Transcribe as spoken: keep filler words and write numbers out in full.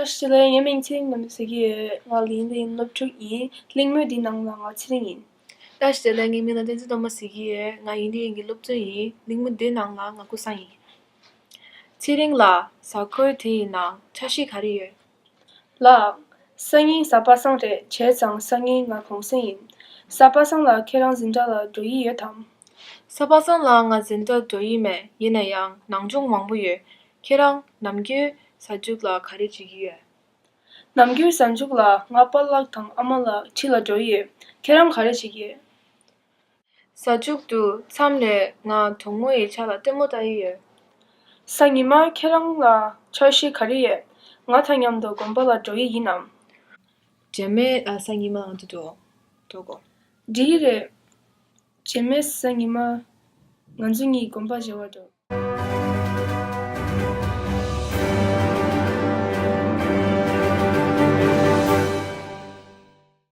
བཀྲ་ཤིས་བདེ་ལེགས། ངའི་མིང་ཚེ་རིང་རྣམ་གྲོལ་ཟེར་གྱི་ཡོད། ང་ལི་ཡིན་ལི་ཡིན་སློབ་ཕྲུག་ཡིན། གླེང་མོལ་འདིའི་ནང་ལ་ང་ཚེ་རིང་ཡིན། བཀྲ་ཤིས་བདེ་ལེགས། ངའི་མིང་ལ་བསྟན་འཛིན་སྟོན་པ་ཟེར་གྱི་ཡོད། ང་ཡིན་ལི་ཡིན་གྱི་སློབ་ཚན་ཡིན། གླེང་མོལ་འདིའི་ནང་ལ་ང་ཀུན་བཟང་ཡིན། ཚེ་རིང་ལགས། གཟའ་འཁོར་དེ་ཡི་ནང་འཆར་གཞི་ག་རེ་ཡོད། ལགས། སང་ཉིན་གཟའ་པ་སངས་རེད། བྱས་ཙང་སང་ཉིན་ང་གུང་སེང་ཡིན། གཟའ་པ་སངས་ལ་ཁྱེད་རང་འཛིན་གྲྭ་ལ་འགྲོ་ཡི་ཡོད་དམ། གཟའ་པ་སངས་ལ་ང་འཛིན་གྲྭ་འགྲོ་ཡི་མེད། ཡིན་ན་ཡང་ནང་སྦྱོང་མང་པོ་ཡོད། ཁྱེད་རང་ནམ་རྒྱུན་གཟའ་མཇུག་ལ་ག་རེ་བྱེད་ཀྱི་ཡོད། ནམ་རྒྱུན་གཟའ་མཇུག་ལ་ང་པཱ་ལགས་དང་ཨ་མ་ལགས་འཁྲིས་ལ་འགྲོ་ཡི་ཡོད། ཁྱེད་རང་ག་རེ་བྱེད་ཀྱི་ཡོད། གཟའ་མཇུག་ཏུ་མཚམས་རེ་ང་གྲོགས་མོ་ཡི་ཕྱག་ལ་ལྟད་མོ་ལྟ་ཡི་ཡོད། གཟའ་ཉི་མ་ཁྱེད་རང་ལ་འཆར་གཞི་ག་རེ་ཡོད། ང་དང་མཉམ་དུ་དགོན་པ་ལ་འགྲོ་ཡི་ཡིན་ནམ། རྗེས་མའི་ཨ་གཟའ་ཉི་མ་ང་ཚོ་འགྲོ་འགྲོ་གོ། འགྲིག་གི་རེད། རྗེས་མའི་གཟའ་ཉི་མ་ང་ཚོ་གཉིས་དགོན་པ་མཇལ་བར་འགྲོ།